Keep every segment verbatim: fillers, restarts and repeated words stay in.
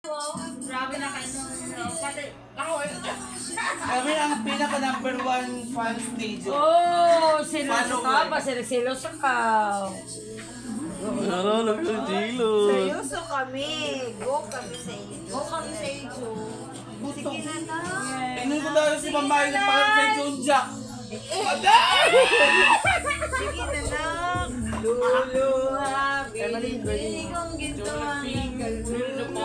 Grabe na kayo. Pati, kahoy. Kami ang pinaka number one fans ni Jo. Oh, seloso ka ba? Sel- Seloso ka. Naralag ng Jilo. Seryoso kami. Go kami sa inyo. Go kami sa inyo. Gusto. Sige na na. Tingnan ko dahil si Mamay na parang kay Junja. Sige na na. Lolo, ha. Bili kong ginto ang Sige na na.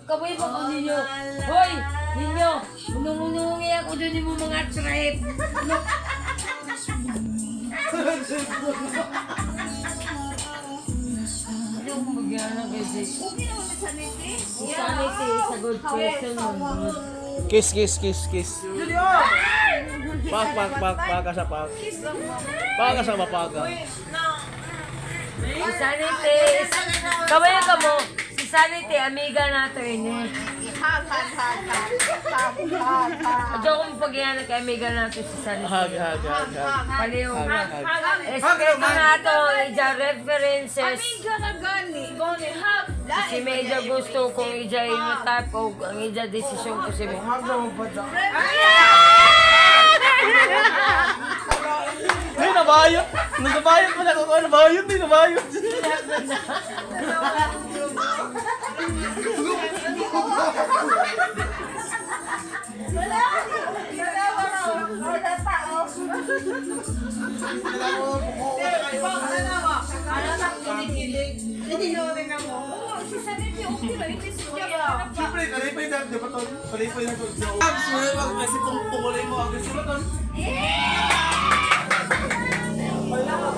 Kabuhi pa ko ninyo. Hoy! Ninyo! Unong-unongi ako dun yung mga trip. Ano kung bigyan na kasi? Okay naman sa niti. Sanity is a good person. Kiss, kiss, kiss, kiss. Pak, pak, pak, paka sa pak. Paka sa mapaga. Si Sanity is... Kabuhi ka mo? Si Sanity, amiga natin eh. Hag, hag, hag, hag. Hag, hag, hag. Diyo akong pagyan kay amiga natin si Sanity. Hag, hag, hag, hag. Paliw. Hag, hag. Espeto na to, ija references. Amiga na gani. Gani, hag. Si Meja gusto kong ija yung type o ang ija desisyon ko si Meja. Hindi, nabayot. Nabayot mo na ako. Nabayot, hindi nabayot. Si Sanity, okay ba? Hindi siya. Siyempre, kalipay na, di ba to? Kalipay na to. Abs, wala ba? Kasi kung pumulay mo, agad sila to.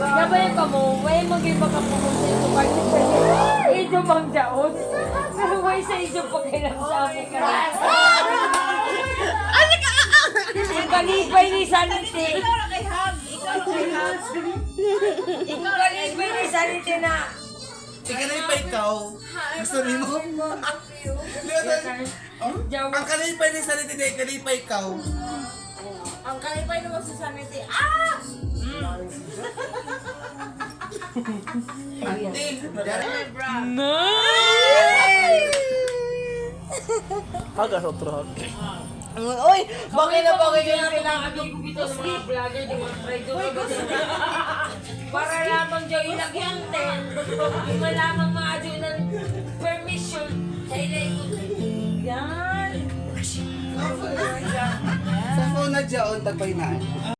Gabay ka mo, way mag-iba ka pumunta ito pa. Ito bang daon? Pero way sa ito pa kailang sa akin ka. Ang kalipay ni Sanity. Ikaw na kay hug. Ikaw na kay hug. Ang kalipay ni Sanity na. Ikaw na yung paikaw. Gusto niyo mo? Hindi, ito. Jawa. Ang kalipay ni Sanity, hindi. Kalipay ikaw. Ang kalipay naman sa Sanity. Ah! Hindi. Haga sa otro hag. Uy! Bagay na bagay yung Kailangan yung mga vlogger, yung mga friend, yung mga ganyan. Para lamang dyan yung nag-intend. Yung lamang mga dyan ng permission. Sa ila yung... Yan. Sa phone na dyan, tagpay na.